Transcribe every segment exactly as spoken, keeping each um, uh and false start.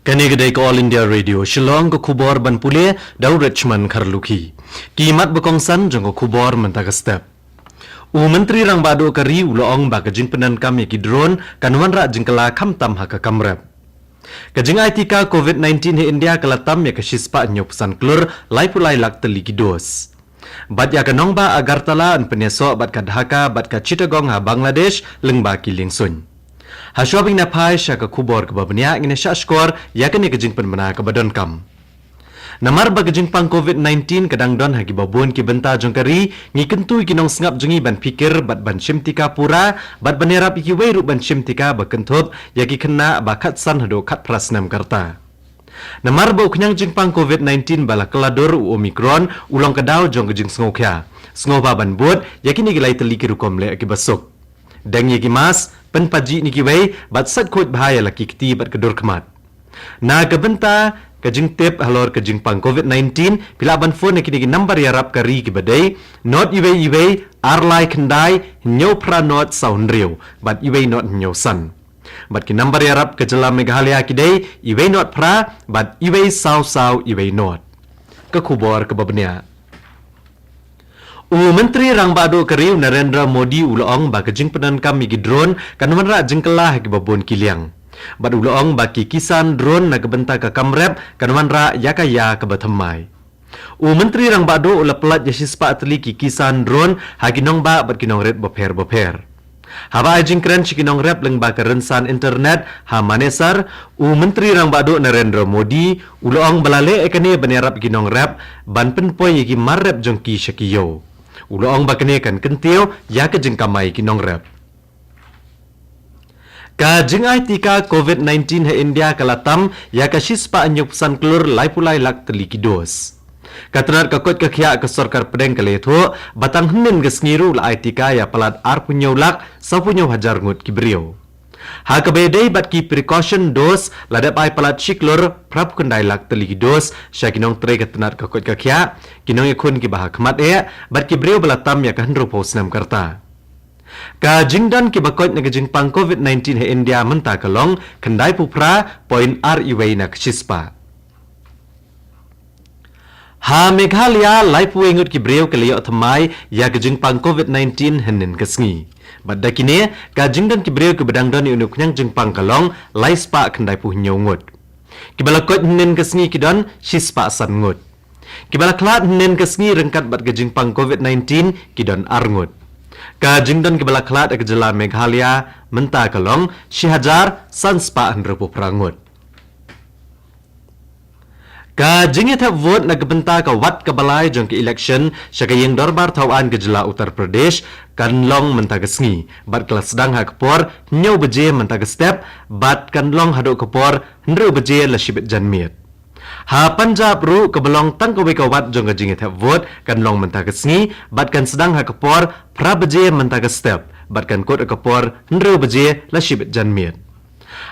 Kane ka dei ka All India Radio Shillong, ka khubor ban pule da u Richmond Kharlukhi. Ki mat ba kongsan jong ka khubor mynta ka step. U Myntri Rangbah Duh ka ri u la ong ba ka jingpyndonkam ïa ki drone kan wanrah jingkylla khamtam ha ka kam rep. Ka jingai tika covid nineteen ha India ka la tam ïa ka shispah hynñiewphew san klur laiphew lai lak tylli ki dos. Bad ïa ka nongbah Agartala yn pynïasoh bad ka Dhaka bad ka Chittagong ha Bangladesh lyngba ki liengsuiñ. Hashwa ba ngin ïa phai sha ka khubor kaba bniah, ngin ïa shah shkor ïa kane ka jingpynbna kaba donkam. Namar ba ka jingpang covid nineteen ka dang don ha kiba bun ki bynta jong ka ri, ngi kyntu ïa ki nongsngap jong ngi ban phikir bad ban shim tika pura bad ban ïarap ïa kiwei ruh ban shim tika ba kynthup ïa ki khynnah ba khatsan haduh khatphra snem ka rta. Namar ba u khñiang jingpang covid nineteen ba la kylla dur, u Omicron, u long ka daw jong ka jingsngewkhia. Sngewbha ban bud ïa kine ki lai tylli ki rukom leh kiba suk. Deng ïa ki mask, pynpajih na kiwei bad sait khuid bha ïa la ki kti bad ka dur khmat. Na ka bynta ka jingtip halor ka jingpang covid nineteen, phi lah ban phone na kine ki nambar ïarap ka ri kiba dei: nod iwei iwei, ar lai khyndai, hynñiew phra nod saw hynriew bad iwei nod hynñiew san. Bad ki nambar ïarap ka jylla Meghalaya ki dei iwei nod phra bad iwei saw saw iwei nod. Ka khubor kaba bniah. U Myntri Rangbah Duh ka ri u Narendra Modi u la ong ba ka jingpyndonkam ïa ki drone kan wanrah jingkylla ha kiba bun ki liang. Bad u la ong ba ki kisan drone na ka bynta ka kam rep kan wanrah ïa ka ïa kaba thymmai. U Myntri Rangbah Duh u la pyllait ïa shispah tylli ki kisan drone ha ki nongbah bad ki nongrit bapher bapher. Haba ai jingkren sha ki nongrep lyngba ka rynsan internet ha Manesar, u Myntri Rangbah Duh Narendra Modi u la ong ba la leh ïa kane ban ïarap ïa ki nongrep ban pynpoi ïa ki mar rep jong ki sha ki ïew. U la ong ba kane kan kyntiew ïa ka jingkamai ki nongrep. Ka jingai tika covid nineteen ha India ka la tam ïa ka shispah hynñiewphew san klur laiphew lai lak tylli ki dos. Ka tnat ka koit ka khiah ka sorkar pdeng ka la ïathuh ba tang hynnin ka sngi ruh la ai tika ïa palat arphew hynñiew lak sawphew hynñiew hajar ngut ki briew. Ha kaba ïadei bad ki precaution dose, la dep ai palat shi klur phraphew khyndai lak tylli ki dos sha ki nongtrei ka tnat ka koit ka khiah, ki nongïakhun kiba ha khmat eh bad ki briew ba la tam ïa ka hynriewphew snem ka rta. Ka jingdon kiba koit na ka jingpang covid nineteen ha India mynta ka long khyndaiphew phra point ar iwei na ka shispah. Ha Meghalaya, laiphew wei ngut ki briew ki la ïoh thymmai ïa ka jingpang covid nineteen hynnin ka sngi. Bad da kine, ka jingdon ki briew kiba dang don ïa une u khñiang jingpang ka long laispah khyndaiphew hynñiew ngut. Kiba la koit hynnin ka sngi ki don shispah san ngut. Kiba la khlad hynnin ka sngi ryngkat bad ka jingpang covid nineteen ki don ar ngut. Ka jingdon kiba la khlad ha ka jylla Meghalaya mynta ka long shi hajar san spah hynriewphew phra ngut. Ka jingïathep vote na ka bynta ka wat kaba lai jong ka election sha ka ïing dorbar thaw aiñ ka jylla Uttar Pradesh kan long mynta ka sngi bad ka la sdang ha ka por hynñiew baje mynta ka step bad kan long haduh ka por hynriew baje la shibit janmiet. Ha Punjab ruh kaba long tang kawei ka wat jong ka jingïathep vote kan long mynta ka sngi bad kan sdang ha ka por phra baje mynta ka step bad kan kut ha ka por hynriew baje la shibit janmiet.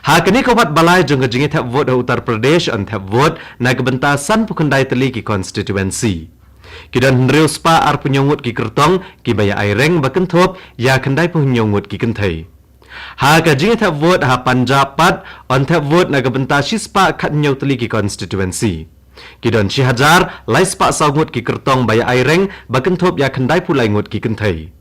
Ha kane ka wat ba lai jong ka jingïathep vote ha Uttar Pradesh yn thep vote na ka bynta sanphew khyndai tylli ki constituency. Ki don hynriew spah arphew hynñiew ngut ki kyrtong kiba ïa ai reng ba kynthup ïa khyndaiphew hynñiew ngut ki kynthei. Ha ka jingïathep vote ha Punjab pat yn thep vote na ka bynta shispah khathynñiew tylli ki constituency. Ki don shi hajar laispah saw ngut ki kyrtong ba ïa ai reng ba kynthup ïa khyndaiphew lai ngut ki kynthei.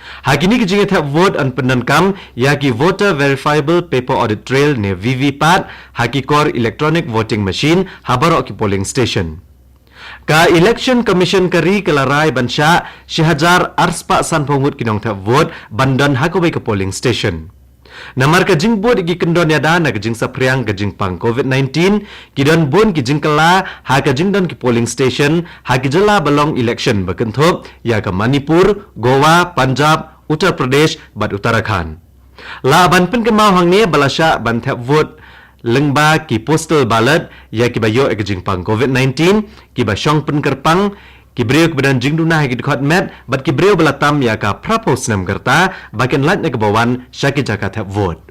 Ha kine ki jingïathep vote yn pyndonkam ïa ki Voter Verifiable Paper Audit Trail ne V V pat ha ki kor electronic voting machine ha baroh ki polling station. Ka Election Commission ka ri ka la rai ban shah shi hajar arspah sanphew ngut ki nongthep vote ban don ha kawei ka polling station. Namar ka jingbud ïa ki kyndon ïada na ka jingsaphriang ka jingpang covid nineteen, ki don bun ki jingkylla ha ka jingdon ki polling station ha ki jylla ba long election ba kynthup ïa ka Manipur, Goa, Punjab, Uttar Pradesh bad Uttarakhand. Lah ban pynkynmaw hangne ba la shah ban thep vote lyngba ki postal ballot ïa kiba ïoh ïa ka jingpang covid nineteen, kiba shong pynkyrpang, ki briew kiba don jingduna ha ki dkhot met bad ki briew ba la tam ïa ka phraphew snem ka rta ba kin lait na kaba wan sha ki jaka thep vote.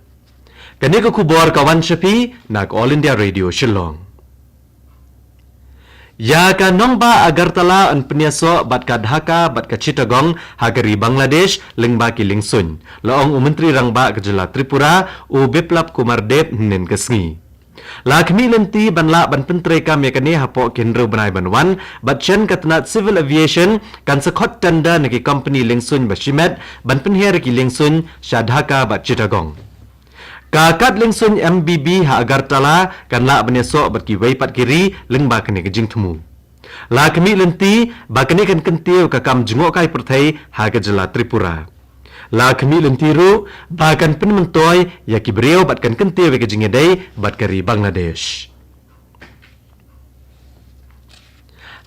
Kane ka khubor ka wan sha phi na ka All India Radio Shillong. Ïa ka nongbah Agartala yn pynïasoh bad ka Dhaka bad ka Chittagong ha ka ri Bangladesh lyngba ki liengsuiñ, la ong u Myntri Rangbah ka jylla Tripura, u Biplab Kumar Deb, hynnin ka sngi. La khmih lynti ban lah ban pyntreikam ïa kane hapoh ki hynriew bnai ban wan, bad shen ka tnat Civil Aviation kan sa khot tender na ki kompani liengsuiñ ba shimet ban pynher ïa ki liengsuiñ sha Dhaka bad Chittagong. Ka kad liengsuiñ M B B ha Agartala kan lah ban ïasoh bad kiwei pat ki ri lyngba kane ka jingthmu. La khmih lynti ba kane kan kyntiew ka kam jngohkai pyrthei ha ka jylla Tripura. La khmih lynti ruh ba kan pynmyntoi ïa ki briew bad kan kyntiew ïa ka jingïadei bad ka ri Bangladesh.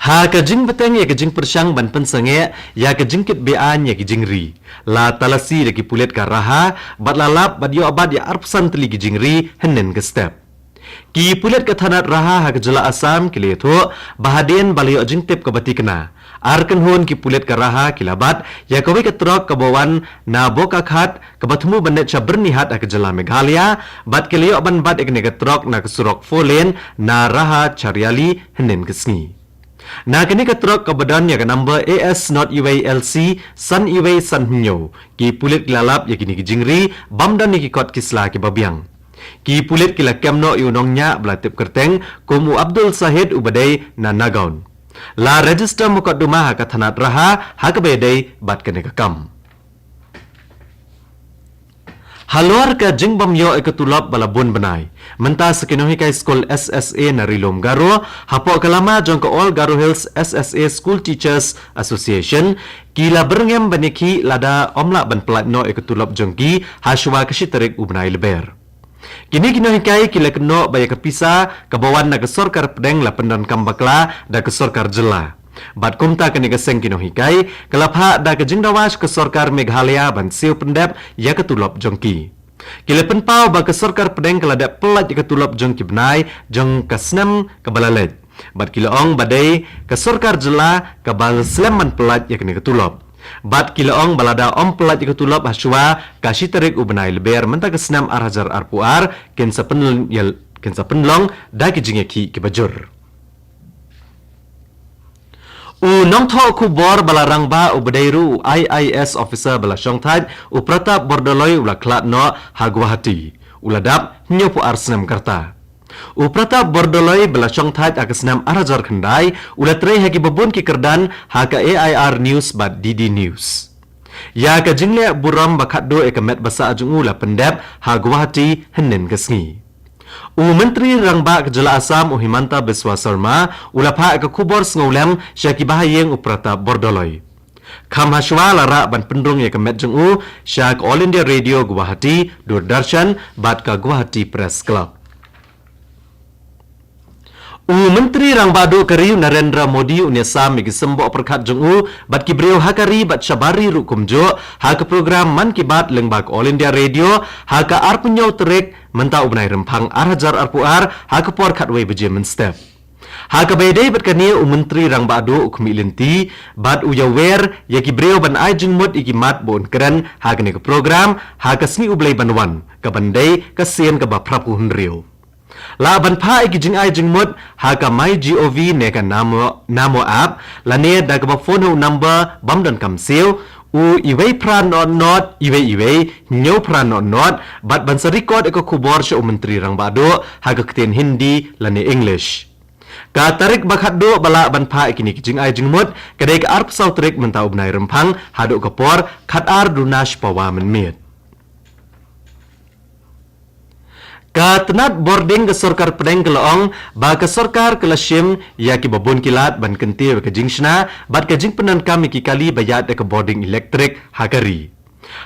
Ha ka jingbteng ïa ka jingpyrshang ban pynsangeh ïa ka jingkit be-aiñ ïa ki jingri, la talasi da ki pulit ka Raha bad la lap bad ïoh bat ïa arphew san tylli ki jingri hynnin ka step. Ki pulit ka thanat Raha ha ka jylla Assam ki la ïathuh ba hadien ba la ïoh jingtip kaba tikna, ar kynhun ki pulit ka Raha ki la bat ïa kawei ka trok kaba wan na Bokakhat kaba thmu ban leit sha Byrnihat ha ka jylla Meghalaya, bad ki la ïoh ban bat ïa kane ka trok na ka surok four lane na Raha Chariali hynnin ka sngi. Na kane ka trok kaba don ïa ka number A S not U A L C san U A san hynñiew, ki pulit ki la lap ïa kine ki jingri bym don ïa ki kot ki sla kiba biang. Ki pulit ki la kem noh ïa u nongñiah ba la tip kyrteng kum u Abdul Sahid uba dei na Nagaon. La register mukotduma ha ka thanat Raha ha kaba ïadei bad kane ka kam. Halor ka jingbym ïoh ïa ka tulop ba la bun bnai, mynta sa ki nonghikai skul S S A na Ri Lum Garo, hapoh ka lama jong ka All Garo Hills S S A School Teachers Association, ki la byrngem ban ïakhih lada ym lah ban pyllait noh ïa ka tulop jong ki hashuwa ka shi tarik u bnai Lber. Kine ki nonghikai ki la kynnoh ba ïa ka pisa kaba wan na ka sorkar pdeng la pyndonkam bakla da ka sorkar jylla. Bad kumta kane ka seng ki nonghikai ka la phah da ka jingdawa sha ka sorkar Meghalaya ban siew pyndep ïa ka tulop jong ki. Ki la pynpaw ba ka sorkar pdeng ka la dep pyllait ïa ka tulop jong ki bnai jong ka snem kaba la leit. Bad ki la ong ba dei ka sorkar jylla kaba la slem ban pyllait ïa kane ka tulop. Bad ki la ong ba lada ym pyllait ïa ka tulop hashuwa ka shi tarik u bnai Lber mynta ka snem ar hajar arphew ar, kin sa pynl-, ïa-, kin sa pynlong da ki jingïakhih kiba jur. U nongthoh khubor ba la rangbah uba dei ruh u I A S officer ba la shongthait, u Pratap Bordoloi, u la khlad noh ha Guwahati. U la dap hynñiewphew ar snem karta. U Pratap Bordoloi ba la shongthait ha ka snem ar hajar khyndai, u la trei ha kiba bun ki kyrdan ha ka A I R News bad D D News. Ïa ka jingleh burom ba khatduh ïa ka met ba sah jong u la pyndep ha Guwahati hynnin ka sngi. U Myntri Rangbah ka jylla Assam u Himanta Biswa Sarma u la phah ïa ka khubor sngewlem sha ki bahaïing u Pratap Bordoloi. Kham hashuwa la rah ban pynrung ïa ka met jong u sha ka All India Radio Guwahati, Doordarshan bad ka Guwahati Press Club. U Myntri Rangbah Duh ka ri u Narendra Modi un ïasam ïa ki symboh pyrkhat jong u bad ki briew ha ka ri bad shabar ri ruh kumjuh ha ka program Mann Ki Baat lyngba ka All India Radio ha ka arphew hynñiew tarik mynta u bnai Rymphang ar hajar arphew ar ha ka por khatwei baje mynstep. Ha kaba ïadei bad kane u Myntri Rangbah Duh u khmih lynti bad u ïawer ïa ki briew ban ai jingmut ïa ki mat ba un kren ha kane ka program ha ka sngi U Blei ban wan, kaban dei ka sien kaba phraphew hynriew. Lah ban phah ïa ki jingai jingmut ha ka MyGov ne ka Namo, Namo app, lane da kaba phone ha u number bym donkam siew, u iwei phra not not iwei iwei hynñiew phra not not, bad ban sa record ïa ka khubor sha u Myntri Rangbah Duh ha ka ktien Hindi lane English. Ka tarik ba khatduh ba lah ban phah ïa kine ki jingai jingmut ka dei ka arphew saw tarik mynta u bnai Rymphang haduh ka por khatar duna shi pawa mynmiet. Ka tnat bording ka sorkar pdeng ka la ong ba ka sorkar ka la shim ïa kiba bun ki lad ban kyntiew ïa ka jingshna bad ka jingpyndonkam ïa ki kali ba ïaid da ka bording elektrik ha ka ri.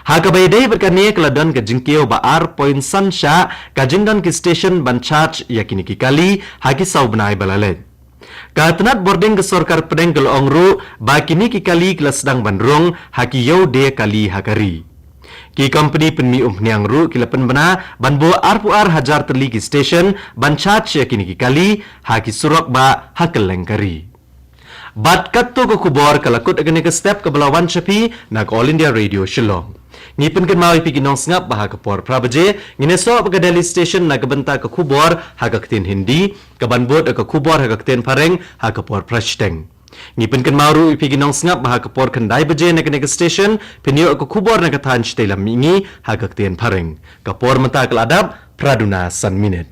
Ha kaba ïadei bad kane ka la don ka jingkiew ba ar point san shah ka jingdon ki station ban charge ïa kine ki kali ha ki saw bnai ba la leit. Ka tnat bording ka sorkar pdeng ka la ong ruh ba kine ki kali ki la sdang ban rung ha ki ïew die kali ha ka ri. Ki kompani pynmih umphniang ruh ki la pynbna ban buh arphew ar hajar tylli ki station ban charge ïa kine ki kali ha ki surok bah ha kylleng ka ri. Bad katto ka khubor ka la kut ha kane ka step kaba la wan sha phi na ka All India Radio Shillong. Ngi pynkynmaw ïa phi ki nongsngap ba ha ka por phra baje ngin ïasoh bad ka Delhi Station na ka bynta ka khubor ha ka ktien Hindi, kaban bud ïa ka khubor ha ka ktien Phareng ha ka por phra shiteng. Ngi pynkynmaw ruh ïa phi ki nongsngap ba ha ka por khyndai baje na kane ka station phin ïoh ïa ka khubor na ka thaiñ Shatei Lam Mihngi ha ka ktien Phareng. Ka por mynta ka la dap phra duna san minit.